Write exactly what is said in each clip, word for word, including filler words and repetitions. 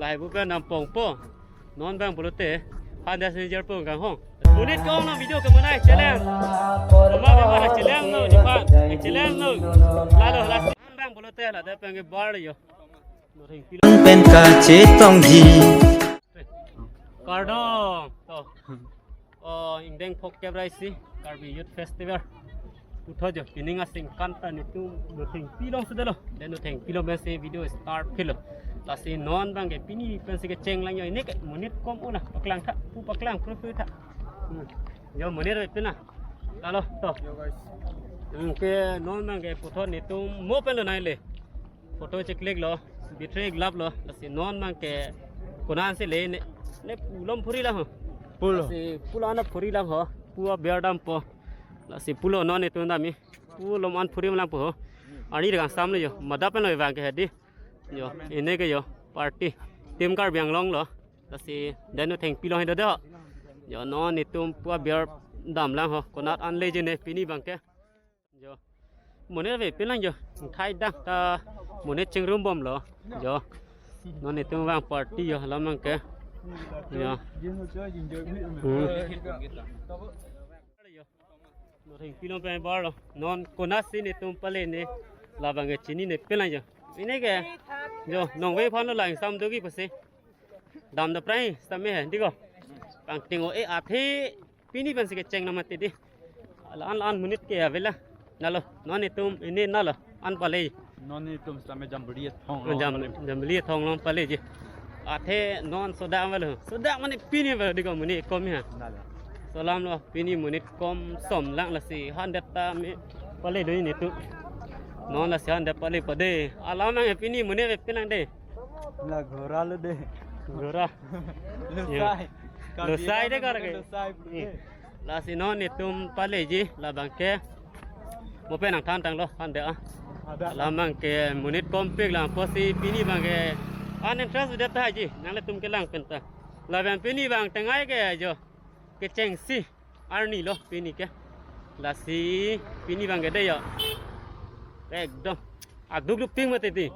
Lahai pu pen nangpongpo. Non abang pulote, handa senior po kanghong. Monit ko na video ke manai challenge. Mama mama challenge lo, di pa. Challenge lo. Lalo last. Non abang pulote la, da pen ke bar yo. Pen kachetongji. Kardom. To. Oh, ingdeng phokep ra isi Karbi Youth Festival. Puthot jo, pining asing kanta netum dothengpi along sudah lo. Dan dothengpi along pensi video start philo. Lasi non abang ke pini pensi kecheng lang jo, ini ke monit kom una, paklang tha, pu paklang pru pru tha. Hmm. Jo monit ave pina. Lalo to. Yo guys. Hmm, ke non abang ke puthot netum mo pen lo nai le. Photo cheklik lo, battery glap lo, lasi non abang ke konat si le ne, ne pu along phuri lang ho. Pulo. Lasi pulo ana phuri lang ho, pu aber dampo. Lasi pulo non netum dam-i, pu along an phuri lang po ho. Arni rang sam le jo, mada pen lo abang ke hedi. Jo, ini ke jo, party. Team Karbi Anglong lo. Lasi dan dothengpi along he do do. Jo, non netum pu aber dam lang ho, konat an le je ne pini abang ke. Jo. Monit ave pin lang jo. Thai dak ta monit chingrum bom lo. Jo. Non netum abang party jo, hala abang ke. Jo. Hmm. Dothengpi along pen bar lo. Non konat si netum pale ne. La abang ke chinine pin lang jo. Ini ke. Jo, nong ve phan lo lang sam dogi pasi. Dam da prai, sitame he, di ko. Kangting o e athe, pini pensi kecheng na mati di. Alan alan monit ke ave la. Nalo, non netum ini nalo, an pale. Non netum sitame Jambili athong along Jam-, pale. Jambili athong along pale ji. Athe non sodak ma lo. Sodak mane pini ba di ko monit kom ya. Nalo. Salam lo, pini monit kom som lang lasi handa ta me pale do netum. Non lasi handa pale pade. Alam ang pini monit ave pin lang de. La ghora lo de. Ghora. Losai. Losai de kar ke. Losai pute. Hmm. Lasi non netum pale ji la abang ke. Mo pen nangthan tang lo handa ah. Ada. La abang ke monit kompik lang pusi pini abang ke. An interest udah ta ji. Nanglitum kelang penta. La abang pini abang tengai ke jo. Kechengsi arni lo pini ke. Lasi pini abang ke de jo. Ekdom. Aduk dopik mati di.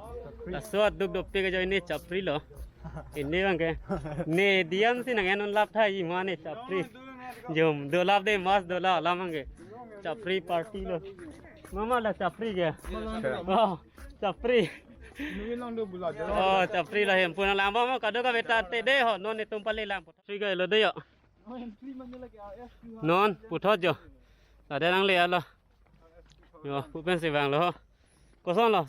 Laso aduk dopik ajo ini chapri lo. Ini abang ke. Ne diam si nang enon lap tha i mane chapri. Jom, dolap de mas dola alam abang ke. Chapri party lo. Mama la chapri ke. Oh, chapri. Oh, chapri la hem pun lang bom kado ka beta te de ho non netum pale lang. Chapri ke lo de jo. Non, puthot jo. Ada nang le alo. Jo, pu pensi vang lo. Koson lo?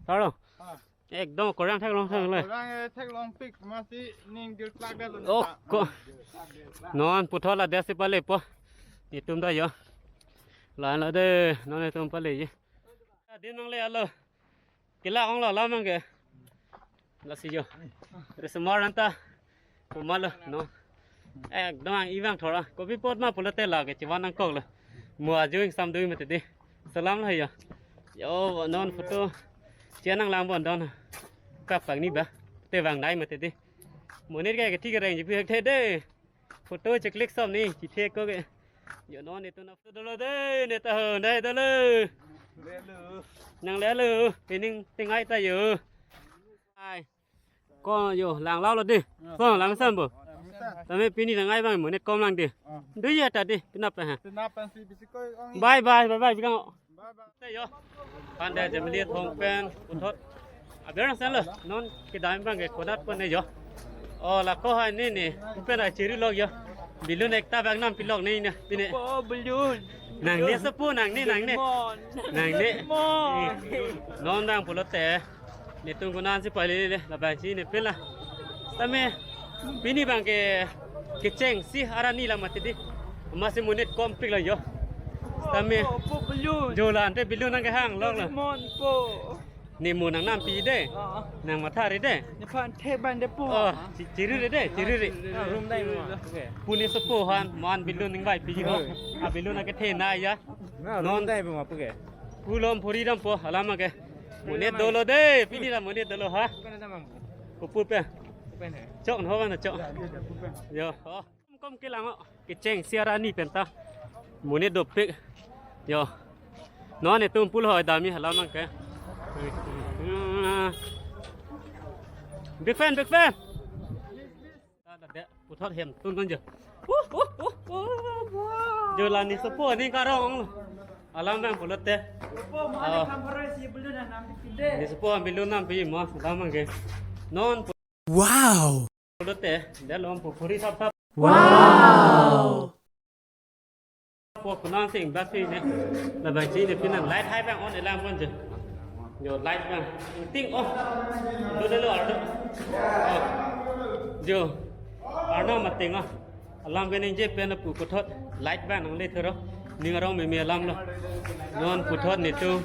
Thar lo? Ah. Ekdom korang theklong thang le. Korang, eh, theklong pik masi ning gir klak de lo. Oh, ko. Non, puthot la desi pale po. Netum ta jo. La la de, non netum pale ji. Adim nang le alo. Kila ong lo lam abang ke. Lasi jo. Resemar anta. Puma lo, no. Ekdom ang ivang thora. Kopi pot ma pulote la ke chivan nangkok lo. Mo ajo ing sam dui mati di. Salam lo jo. Jo, non photo. Chia nang lang bon don. Kap pang ni ba. Te vang dai mati di. Monit ke kethik kereng ji pi hek the de. Photo cheklik som ni, chithe ko ke. Jo non netum na photo dolo de, neta ho, dai dolo. Hello. Nang le lo, pining tengai ta jo. Ai. Ko jo, lang lao lo de. Ko lang sam bo. Tame pini tengai abang monit kom lang de. Ah. Do ya ta de, pinap ha. Pinap pensi bisi ko ong. Bye bye, bye bye, bigang. Te jo. Pande Jambili athong pen puthot. Aber nang sen lo. Non kedam abang ke konat pen ne jo. Oh, la ko ha ni ni. Pen a chiri lok jo. Balloon ekta bang nam pilok ni na. Pine. Oh, balloon. Nang ne sopo, nang ne, nang ne. Mon. Nang ne. Mon. Non abang pulote. Netum konat si pale le, la abang si ne pela. Tame pini abang ke kechengsi arni lang mati di. Masi monit kompik lang jo. Tame. Po, po, balloon. Jo la ante balloon nangkehang lok la. Mon po. Ne mo nang nampi de. Ah. Nang mathari de. Nephan the ban de po. Oh, chi-, chiri de de, chiri de. Ah, room dai mo. Okay. Pune sopo han, man balloon ning bai pi ho. Ah, balloon nangkethe na ya. Na, room dai mo pu ke. Pulom phuri dampo, alam ke. Monit dolo de, pini la monit dolo ha. Kopu pen. Chok no ba na chok. Jo. Oh. Kom kelang o. Kechengsi arni penta. Monit dopik. Jo. Non netum pulo ho dam-i hala abang ke. Big fan, big fan. Puthot hem tun kan jo. Uh, uh, uh, uh. Jo la nisopo aning karong. Alam bang pulote. Sopo mane Ah. Khamphar si belun anam di pinde. Nisopo belun nam pi mo. Alam bang ke. Non pu- Wow. Pulote. Dia lom pu puri sap sap. Wow. Po kunang sing bak si ne. Labang si ne pinan light hai bang on elang pon jo. Jo light bang. Ting oh. Do de lo ardo. Oh. Jo. Arno mating oh. Alam ke ningje pen pu puthot light bang nangle thero. Ning arong meme alam lo. Non puthot netum.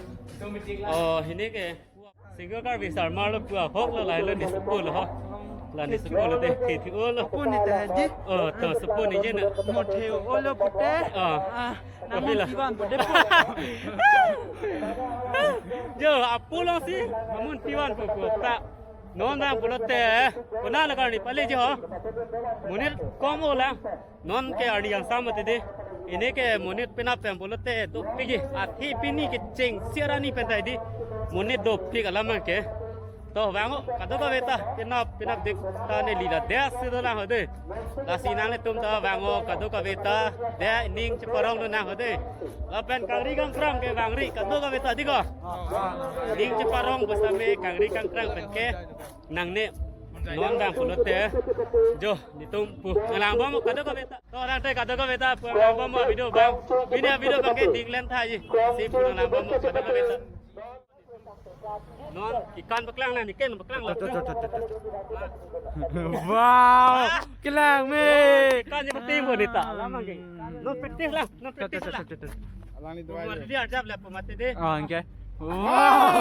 Oh, hini ke. Single Karbi Sarmar lo pu ahok lo lahai lo nisopo lo ho. La nisopo lo de, the the o lo. Sopo ne ta di. Oh, to sopo ne je na. Mo the o lo pute. Ah. Ah, Kapila. Namun piwan pute po. Jo, apu lo si, namun piwan po po ta. Non bang pulote, kona la karni pale je ho. Monit kom o la. Non ke arni yang sama tidi. Ini ke monit penap pen pulote dopik ji. Athe pini kechengsi arani pen ta di. Monit dopik alam ke. To bang o, kadokave ta penap penap dik ta neli la de si do nang ho de. Lasi nanglitum ta bang o, kadokave ta de ning cheparong do nang ho de. Lapen kangri kangkrang ke bang ri kadokave ta di ko. Ning cheparong pusitame kangri kangkrang pen ke. Nangne non bang pulote. Jo, netum pu nang lang bom kadokave ta. To rang te kadokave ta pu nang lang bom video bang. Pini video bang ke ding len tha ji. Si pu nang lang bom kadokave ta. Non kekan paklang na, niken paklang la. Wow, kelang me. Kekan je pati bo nita. Alam bang ke. Non piti lang, non piti lang. Alangli dua. Pumati di arjap le pumati di. Oh, okay. Wow.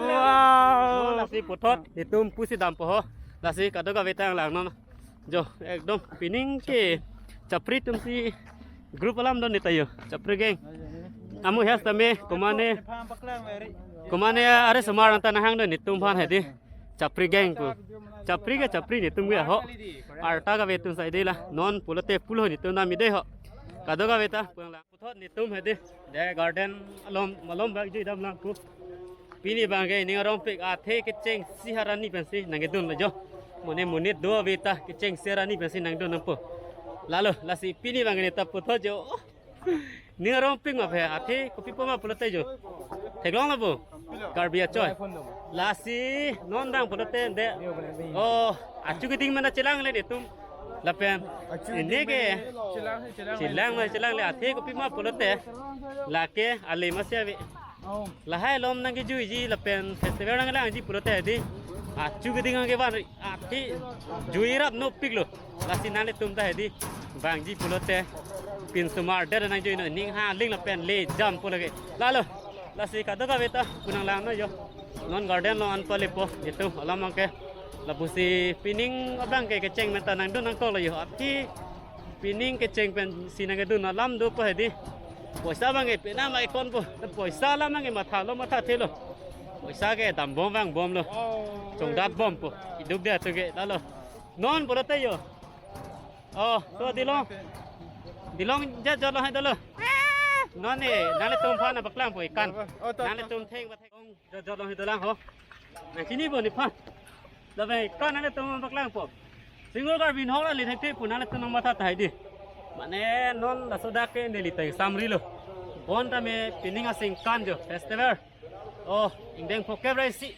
Wow. Lasi puthot netum pusi dampo ho. Lasi kadokave ta lang non. Jo, ekdom pining ke chapri atum si group alam do nita jo. Chapri gang. Amu hes tame komane. Komane are semar anta nahang do netum aphan hedi. Chapri gang pu. Chapri ke chapri netum ke ho. Arta kave atum sai de la. Non pulote pulo netum nami de ho. Kadokave ta pulang lang. Puthot netum hedi. De garden alom alom bak jui dam lang pu. Pini bang ke ning arongpik athe kechengsi arani pensi nangkedun lo jo. Mone monit do ave ta kechengsi arani pensi nangdun nangpo. Lalo lasi pini bang ke neta puthot jo. Ning arongpik ma phe athe kopi po ma pulote jo. Theklong lo bo. Karbi achoi. Lasi non bang pulote de. Oh, achu keding mana chelang le netum. Lapen achu ini keding ke mana chelang, chelang chelang ma chelang le athe kopi ma pulote. Lake ale ma si ave. Oh. Lahai alom nangkejuiji lapen festival nanglangji pulote di. Achu keding nangkevan ri athe jui rap nopik lo. Lasi nanglitum ta hedi. Bangji pulote. Pinsomar der nangjui no ning ha ling lapen le jam pu lake. Lalo. Lasi kadokave ta pu nang lang non jo. Non garden lo an pale po. Itu alam bang ke. Lapusi pining abang ke kecheng menta nangdun nangkok lo jo. Athe pining kecheng pensi nangkedun alam do po hedi. Poisa bang ke pena ma ikon po. Poisa alam bang ke matha lo matha thelo. Poisa ke dambom vangbom lo. Chongdat bom po. Iduk dia tu ke lalo. Non pulote jo. Oh, so dilong. Dilong jat jat lo hai dolo. Non ne, nanglitum aphan nangpaklang po ikan. Oh, to, to. Nanglitum theng ba theng. Jat jat lo hai dolang ho. Nangchini po nephan. Lapen ikan nanglitum nangpaklang po. Single Karbi Anglong la le thekthek pu nanglitum nangmatha tahai di. Mane non laso dak ke neli ta samri lo. Bonta me pining asing kan jo festival. Oh, ingdeng phokep ra isi.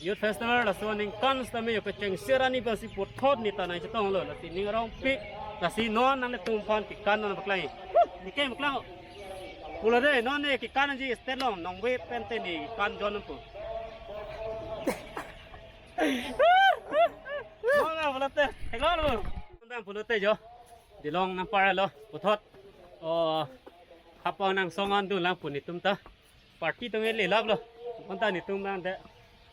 Youth Festival laso aningkan sitame jo kechengsi arani pensi puthot neta nangchetong lo. Lasi ning arongpik. Lasi non nanglitum aphan kekan nangpaklang. Nike paklang. Pulo de non ne kekanji state along nongve pen te ne kan jon po. Non na pulote. Hello lo. Bang pulote jo. Dilong nangpar lo puthot. Oh, hapang nangsong an dun lang pu netum ta. Party tong ele lap lo. Konta netum bang de.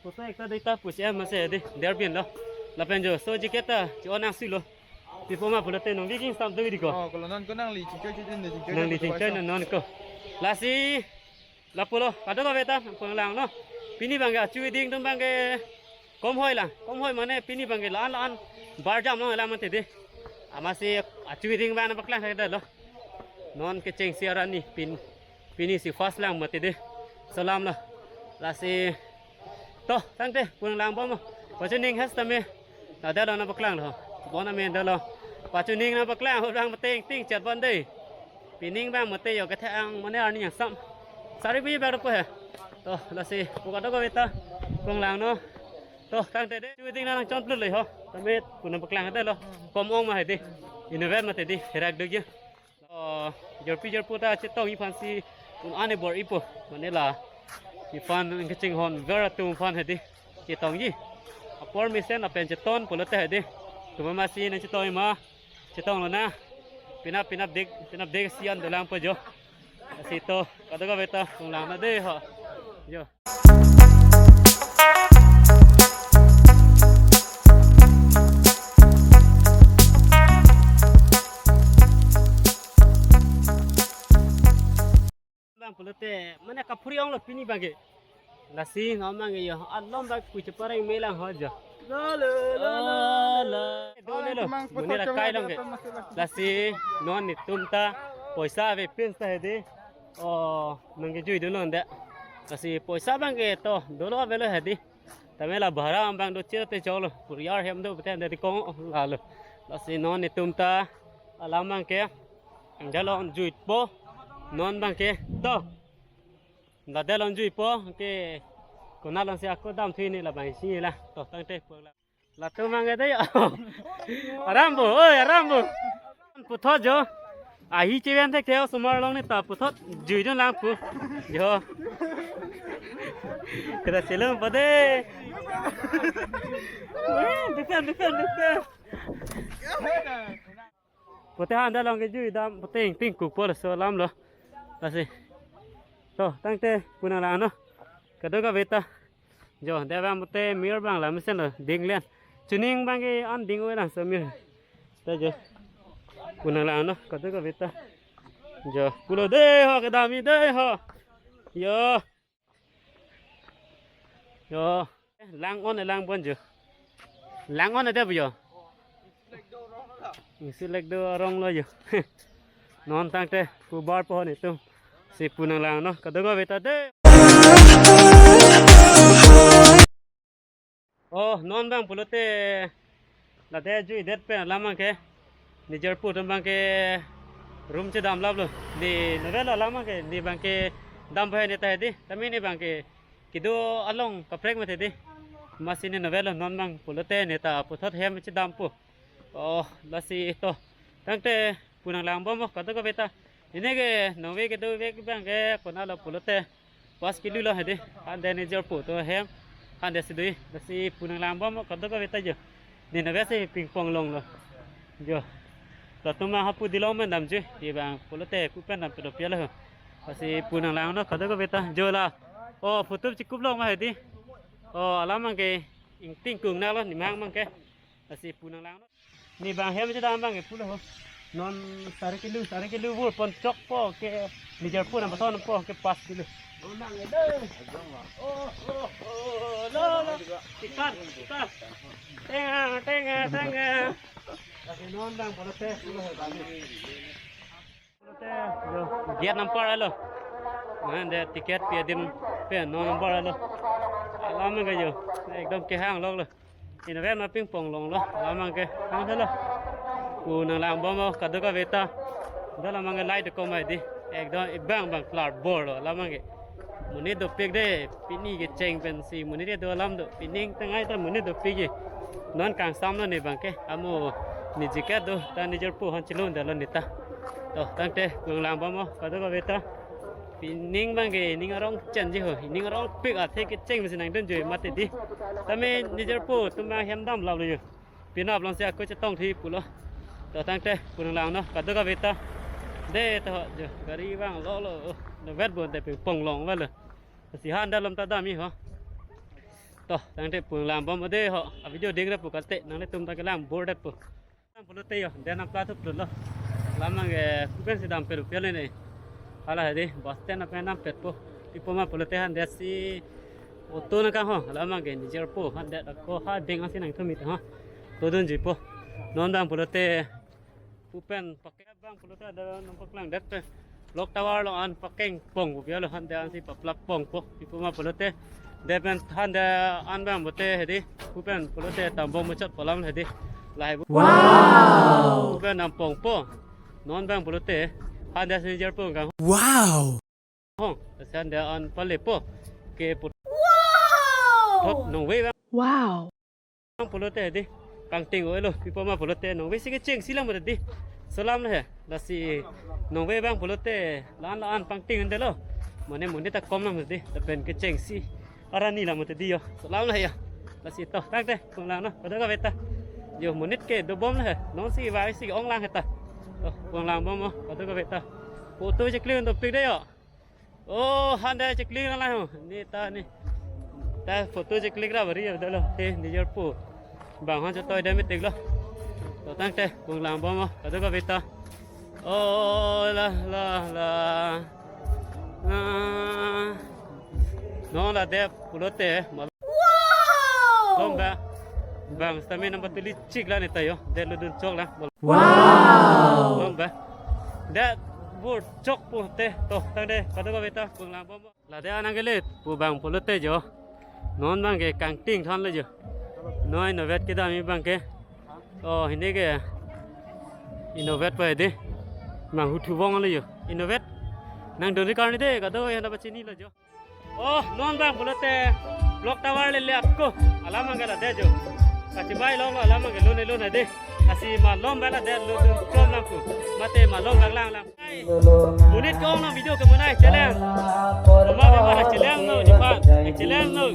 Puso ekta duita pusi em mase de. Derbin lo. Lapen jo so jacket ta chi-on nangsi lo. Pipo ma pulote nongdi kingsam do di ko. Oh, kalau non ko nangli chingchoi chingchoi ne chingchoi. Nangli chingchoi non ko. Lasi lapulo kadokave ta pu nang lang non. Pini bang ke achu keding atum bang ke kom hoi lang. Kom hoi mane pini bang ke la-an la-an bar jam long lang mate de. Amatsi achu keding bang nangpaklang hai da lo. Non kechengsi arani pin pini si first lang mati de. Salam lo. Lasi to tangte pu nang lang bom. Pachuning hes tame. Nada lo nangpaklang lo. Bon amen dolo. Pachuning nangpaklang ho bang mate ingting chat bon dei. Pining bang mate yo kethe ang mane arni yang sam. Sari bi bang po he. To lasi pu kadokave ta kung langno. To tangte dei. Chuting nangchon plut le ho. Tame pu nangpaklang dei lo. Kom ong ma he dei. Inutvet mate dei. Herak duk yo. Oh, jorpi jorpo ta chetongji aphansi un ane bor-ipo. Mane la iphan kachinghon ver atum aphan he dei chetongji. Apor mesen lapen cheton pulote he dei. Tuma masi nangchetongji ma chetong lonang. Penap penap dik, penap dik si an dolang po jo. Lasi to kadokave ta kung langno dei ho. Jo. Bang pulote mane kaphuri onglo pini bangke. Lasi non bangke yo alom bang pu chepareng melang ho jo. La, la, la, la, la. Dolo lo. Mane la kai long ke. Lasi non netum ta poisa avepin ta he dei. Oh, nangkejui dolo nde. Lasi poisa bangke to dolo avelo he dei. Tame la bhara bang do chiro te cholo. Puriar hem do bete nde kong lalo. Lasi non netum ta alam bangke. Ang dalong juipo. Non bangke to. La dalong juipo ke konat alongsi ako damthu ne la bang isi la. To tangte pu la. Latum bangke dei. Arambo, oi, arambo. Puthot jo. Ahi cheven thek theo osomar along ne ta puthot juidun lang pu. Jo. Kita silung pade. Dukhan, dukhan, dukhan. Pute han dalong kejui dam pute ingting kukpo laso alam lo. Lasi. To tangte pu nang langno. Kadokave ta. Jo, dei bang pute mir bang la mesen lo dinglen. Chuning bangke an ding oi lang so mir. Ta jo. Pu nang langno kadokave ta. Jo, pulo dei ho kedamji dei ho. Yo. Yo. Lang-on lang bon jo. Lang-on ade bu jo. Isi lek do arong lo jo. Non tangte pu bar po netum. Si pu nang langno. Kadokave ta dei. Oh, non bang pulote lade juidet pen alam bangke. Ne jirpo atum bangke room chedam laplo. Ne novel alam bangke, ne bangke dam bahai ne ta he dei. Tame ne bangke kedo along kaprek mate dei. Masi ne novel non bang pulote ne ta puthot hem chedampo. Oh, lasi to. Tangte pu nang langbom mo kadokave ta. Neke nove kedovek bangke konatlo pulote. Pas kilo lo he dei. Han dei ne jirpo atum hem. Han dei si dui. Lasi pu nang langbom mo kadokave ta jo. Ne novel si pingpong longlo. Jo. Latum ma hapu dilong men damji. Dei bang pulote pu pen dam pedo piala ho. Lasi pu nang langno kadokave ta. Jo la. Oh, photo chikup long ma he dei. Oh, alam bangke ingting kung nalo ne mang bangke. Lasi pu nang langno. Ne bang hem chedam bangke pulo ho. Non sari kilo, sari kilo vur pon chokpo ke ne jirpo nang pathon po ke pas kilo. Oh, oh, oh, lo, lo. Tikar, tikar. Tenga, tenga, tenga. Lasi non bang pulote pulo ho bang. Gate number alo. Mane dei ticket pi adim pen non number alo. Alam bangke jo. Ekdom kehang lok lo. Inutvet ma pingpong longlo. Alam bangke hang thelo. Pu nang langbom mo kadokave ta. Dei alam bangke light ko mai dei. Ekdom ibang bang klar bor lo alam bangke. Monit dopik dei, pini kecheng pensi monit kedo alam do, pining tengai ta monit dopik ke. Non kangsamlo ne bangke, amo ne jacket do, ta ne jirpo han chelun dalo ne ta. To, tangte pu nang langbom mo kadokave ta. Pining bangke, ning arong chenji ho, ning arongpik athe kecheng pensi nangdunji mate dei. Tame ne jirpo atum bang hem dam laplo jo. Penap alongsi ako chetongthu pulo. To tangte pu nang langno kadokave ta. Dei to jo gari bang lo lo. Oh, novet bon dei pingpong long valo. Si han dalom ta damji ho. To tangte pu nang langbom dei ho. A video ding re pu kate nanglitum ta kelang bordet pu. Pulote jo, dei nang pla thup lo. Alam bangke pu pensi dam pedo piala ne. Hala he dei, bus stand pen dam petpo. Pipo ma pulote han dei si auto nang kang ho. Alam bangke ne jirpo han dei ako ha deng ansi nangthumit ho. To dunji po. Non bang pulote pu pen pakeng bang pulote ada nang paklang det pen. Lok tower along an pakeng pong pu pialo han dei ansi paplap pongpo. Pipo ma pulote. Dei pen han dei an bang pute he dei. Pu pen pulote tambong muchot po alam he dei. Lahai bo. Wow. Pen ampong po. Non bang pulote. Han das ni jar po kang. Wow. Hong. San da an pale po. Ke put. Wow. Thot nongve bang. Wow. Bang pulote di. Kangting oi lo. Pipo ma pulote nongve si kechengsi lang mati di. Selam le he. Lasi nongve bang pulote. Lan lan pangting ande lo. Mane monit ta kom lang mati di. Lapen kechengsi arani lang mati di yo. Selam le yo. Lasi to tangte. Panglang no. Kadokave ta. Yo monit ke dobom le he. Non si vai si ong lang he ta. To panglang bom mo. Kadokave ta. Photo chekli dopik de yo. Oh, han da chekli lang ho. Ni ta ni. Ta photo chekli ra bari ya dolo. Te ni jar po. Bang han chotoi da metik lo. To tangte panglang bom mo. Kadokave ta. Oh, la la la. Ah. Non la de pulote. Wow! Lom ba. Bang sitame number tuli chik la ni ta yo. De lo dun chok la. Wow! Lom ba. De bur chok po te. To tangte. Kadokave ta panglang bom mo. Lade anang kelit pu bang pulote jo. Non bang ke kangting than le jo. Noi novet kedam i bang ke. Oh, hini ke inovet pa de. Bang huthu bong le jo. Inovet. Nangdun ri karni de kado ya na pachini le jo. Oh, non bang pulote. Block tower le le apko. Alam bang ke lade jo. Kachibai long lo alam bang ke lone lone de. Lasi malom bang lade lo dun chom lang pu. Mate malom lang lang lang. Monit ke-ong nang video ke monai challenge. Mama mama na challenge no jipan. Eh, challenge no.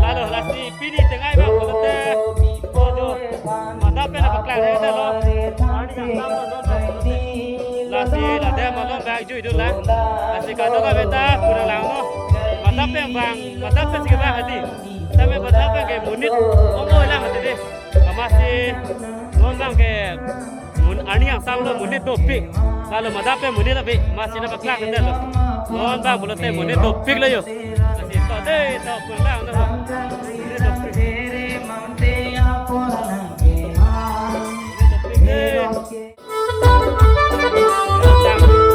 Lalo lasi pini tengai bang pulote. Aduh. Madap pen apa klan ya lo. Lasi lade malom bang jui dun lang. Lasi kadokave ta kurang lang no. Madap pen bang, madap pen si bang hadi. Tame madap pen ke monit ong oi lang hadi de. Mama si non bang ke Mun arni angsam lo monit dopik. Lalo madap pen monit apik. Masi na paklak kete lo. Non bang pulote monit dopik lo yo. Masi to de to pulang na. Monit dopik. Monit dopik de.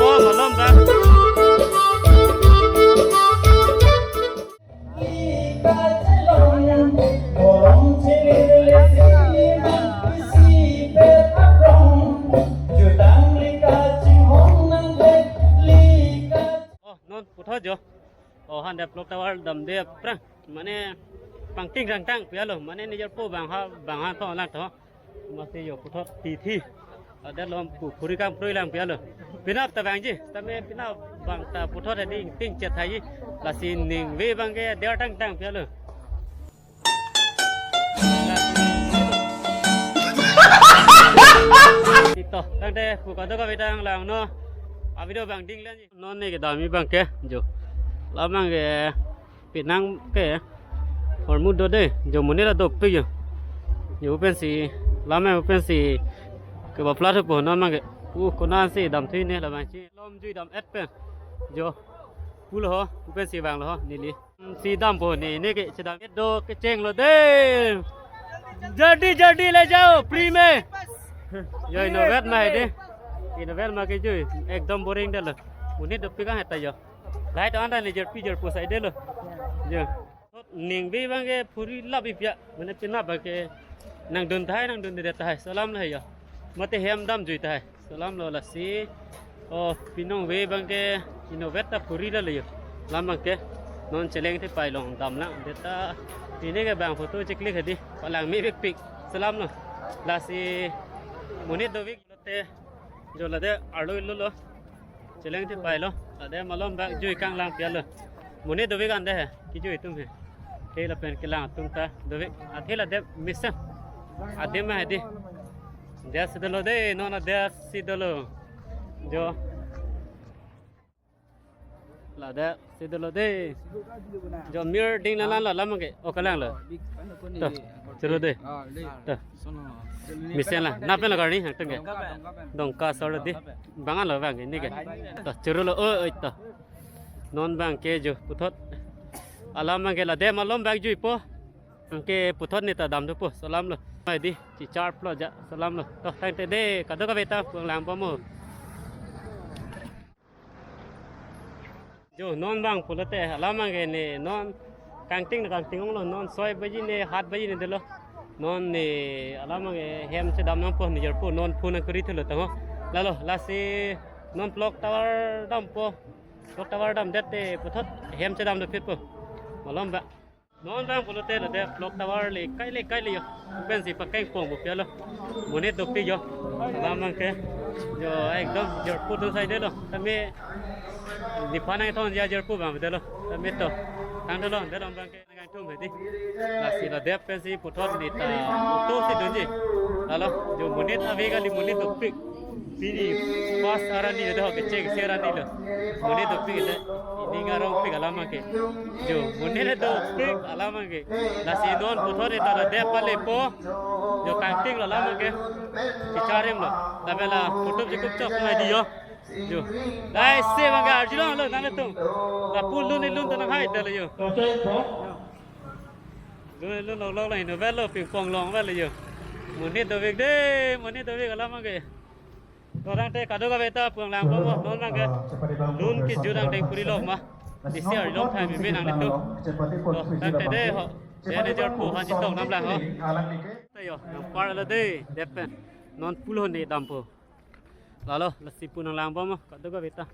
Oh, malom bang. Oh, non puthot jo. Oh, han de block tower damde aphrang. Mane pangting rangtang pi alo. Mane ni jar po bang ha bang ha thong lang tho. Masi yo puthot tithi. Ada lom pu phuri kangprui lang pi alo. Penap ta bangji. Tame penap bang ta puthot hadi ingting chet hai. Lasi ningve bang ke der tangtang pi alo. Ito, tangte pu kadokave ta lang no. A video bang ding lang. Non ni kedam i bang ke jo. Lam bang ke penang ke hormu do de jo, monit ta dopik jo. Jo pensi lam pensi ke baplat po non bang ke. Uh, konat si damthu ne la bang si. Lom jui dam et pen. Jo. Pulo ho, pensi bang lo ho neli. Si dam po ni, ni ke si dam. Do kecheng lo de. Jaldi jaldi le jao, free mein. Yo, inovet ma hai de. Inovet ma ke jui. Ekdom boring de lo. Monit dopik ang heta yo. Light on ta ni jer pi jer po sai de lo. Yo. Ningve bang ke phuri lap ipya. Mane penap bang ke nangdun tahai, nangdunde tahai. Selam lo yo. Mate hem dam jui tahai. Selam lo lasi. Oh, pinong ve bang ke inovet ta phuri la le yo. Lam bang ke non cheleng the pai long dam lang. Deta ini ke bang photo cheklik hadi. Palang me pik pik. Selam lo. Lasi monit dovik lote. Jo lade arlo lo lo. Cheleng the pai lo. Lade malom bak jui kang lang pi alo. Monit dovik an de he. Kijui atum he. Ke lapen kelang atum ta dovik. Athe lade mesen. Adim ma hadi. Dia si dolo de, non dia si dolo. Jo. Lade si dolo de. Jo mir ding la lan la lam ke. O kalang lo. To. Choro de. To. Mesen la. Napen la karni hang teng ke. Dongka sor de. Bang alo bang ke ni ke. To choro lo. Oi oi to. Non bang ke jo puthot. Alam bang ke lade malom bak jui po. Anke puthot ni ta dam do po. Selam lo. Mai di. Chichar plo ja. Selam lo. To tangte de. Kadokave ta panglang po mo. Jo non bang pulote alam bang ke ne non kangting na kangting ong lo, non soi baji ne hat baji ne de lo. Non ne alam abang ke hem chedam nangpo, ne jirpo non phone nangkuri thulo tangho. Lalo, lasi non clock tower dampo. Clock tower damdet te puthot hem chedam dopikpo. Malom ba. Non abang pulote ladak clock tower le kai le kai le jo. Pensi pakeng pong bo pialo. Monit dopik jo. Alam abang ke. Jo ekdom jirpo tu sai delo. Tame nephan nangthon ja jirpo abang delo. Tame to. Thang delo, delo abang ke. Nangtum hedi. Lasi ladak pensi puthot neta to si dunji. Lalo, jo monit ave kali, monit dopik. Pini pas arni jo, kechek si arni lo. Monit dopik le. Ining arongpik alam abang ke. Jo, monit dopik alam abang ke. Lasi non puthot neta ladak palepo. Jo kangting lo alam abang ke. Chicharim lo. Tabela puthot chikup chok ngai di jo. Jo. Laisi abang ke arjulong lo nangtum. Lapu lun ilun to nanghai dalo jo. Lun ilun lo lo lo hino velo pingpong long velo jo. Monit dovik de, monit dovik alam abang ke. To tangte kadokave ta pu nanglangbom non abang ke. Lun kejut angdeng puri lok ma. Disi arjulong thai meme nanglitum. To tangte de ho. Manager pu han chetong nam lang ho. Ta jo, nangpar lo de, dep pen. Non pulo ne dampo. Lalo, lasi pu nanglangbom, kadokave ta.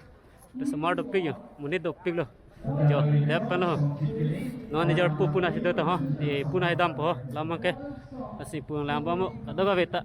Te osomar dopik jo, monit dopik lo. Jo, dep pen lo. Non ne jirpo pu nangsi do ta ho. E pu nangdampo, alam abang ke. Lasi pu nanglangbom, kadokave ta.